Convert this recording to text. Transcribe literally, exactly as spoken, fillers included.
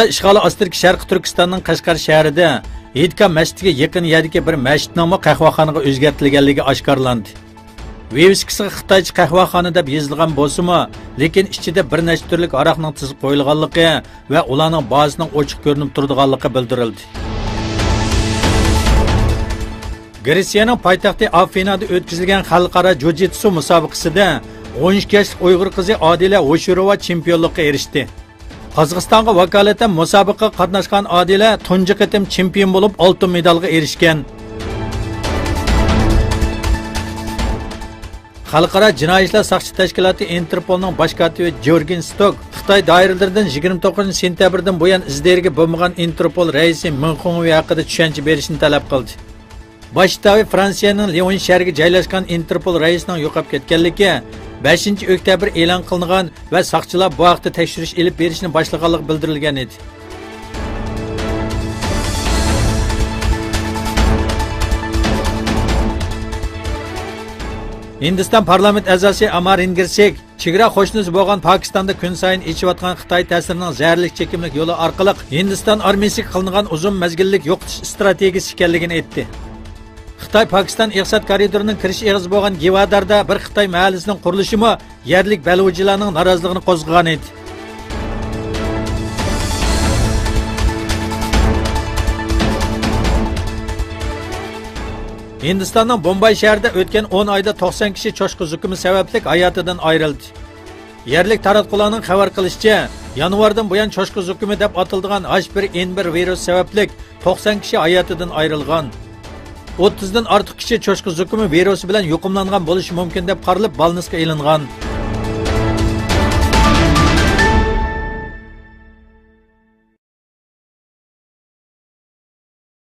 ئىشغالى ئاستىدىكى شەرقىي تۈركىستاننىڭ قەشقەر شەھىرىدە ھېيتگاھ مەسچىتىگە يېقىن يەردىكى بىر مەسچىتنىڭمۇ قەھۋەخانىغا ئۆزگەرتىلگەنلىكى ئاشكارىلاندى. ۋىۋىسكىسىغا خىتايچە قەھۋەخانا دەپ يېزىلغان بولسىمۇ، لېكىن ئىچىدە بىر نەچچە تۈرلۈك ھاراقنىڭ تىزىپ قويۇلغانلىقى ۋە ئۇلارنىڭ باھاسىنىڭ ئوچۇق كۆرۈنۈپ تۇرىدىغانلىقى بىلدۈرۈلدى. گرېتسىيەنىڭ پايتەختى ئافىنادا ئۆتكۈزۈلگەن خەلقئارا جۇجىتسۇ مۇسابىقىسىدە ئون ئىككى ياشلىق ئۇيغۇر قىزى ئادىلە ھوشۇروۋا چېمپىيونلۇققا ئېرىشتى. قازاقىستانغا ۋاكالىتەن مۇسابىقىگە قاتناشقان ئادىلە تۇنجى قېتىم چېمپىيون بولۇپ، ئالتۇن مېدالغا ئېرىشكەن. خەلقئارا جىنايى ئىشلار ساقچى تەشكىلاتى ئىنتېرپولنىڭ باش كاتىپى جيۇرگېن ستوك خىتاي دائىرىلىرىدىن يىگىرمە توققۇزىنچى سېنتەبىردىن بۇيان ئىز دېرىكى بولمىغان ئىنتېرپول رەئىسى مېڭ خۇڭۋېي ھەققىدە چۈشەنچە بېرىشنى تەلەپ قىلدى. باش شتابى فرانسىيەنىڭ ليون شەھىرىگە جايلاشقان ئىنتېرپول رەئىسىنىڭ يوقاپ كەتكەنلىكى بەشىنچى ئۆكتەبىر ئېلان قىلىنغان ۋە ساقچىلار بۇ ھەقتە تەكشۈرۈش ئېلىپ بېرىشنى باشلىغانلىقى بىلدۈرۈلگەن ئىدى. ھىندىستان پارلامېنت ئەزاسى ئامارىندىر سىنگ چېگرا قوشنىسى بولغان پاكىستاندا كۈنسايىن ئېشىۋاتقان خىتاي تەسىرىنىڭ زەھەرلىك چېكىملىك يولى ئارقىلىق ھىندىستان ئارمىيىسىگە قىلىنغان ئۇزۇن مەزگىللىك يوقىتىش ئىستراتېگىيىسى ئىكەنلىكىنى ئېيتتى. خىتاي پاكىستان ئىقتىساد كارىدورىنىڭ كىرىش ئېغىزى بولغان گىۋاداردا بىر خىتاي مەھەللىسىنىڭ قۇرۇلۇشىمۇ يەرلىك بەلۇچىلارنىڭ نارازىلىقىنى قوزغىغان ئىدى. ھىندىستاننىڭ بومباي شەھىرىدە ئۆتكەن ئون ئايدا توقسان كىشى چوشقا زۇكىمى سەۋەبلىك ھاياتىدىن ئايرىلدى. يەرلىك تاراتقۇلارنىڭ خەۋەر قىلىشىچە، يانۋاردىن بۇيان چوشقا زۇكىمى دەپ ئاتىلىدىغان ھاچ بىر ئېن بىر ۋىرۇسى سەۋەبلىك توقسان كىشى ھاياتىدىن ئايرىلغان. ئوتتۇزدىن ئارتۇق كىشى چوشقا زۇكىمى ۋىرۇسى بىلەن يۇقۇملانغان بولۇشى مۇمكىن دەپ قارىلىپ، بالنىسقا ئېلىنغان.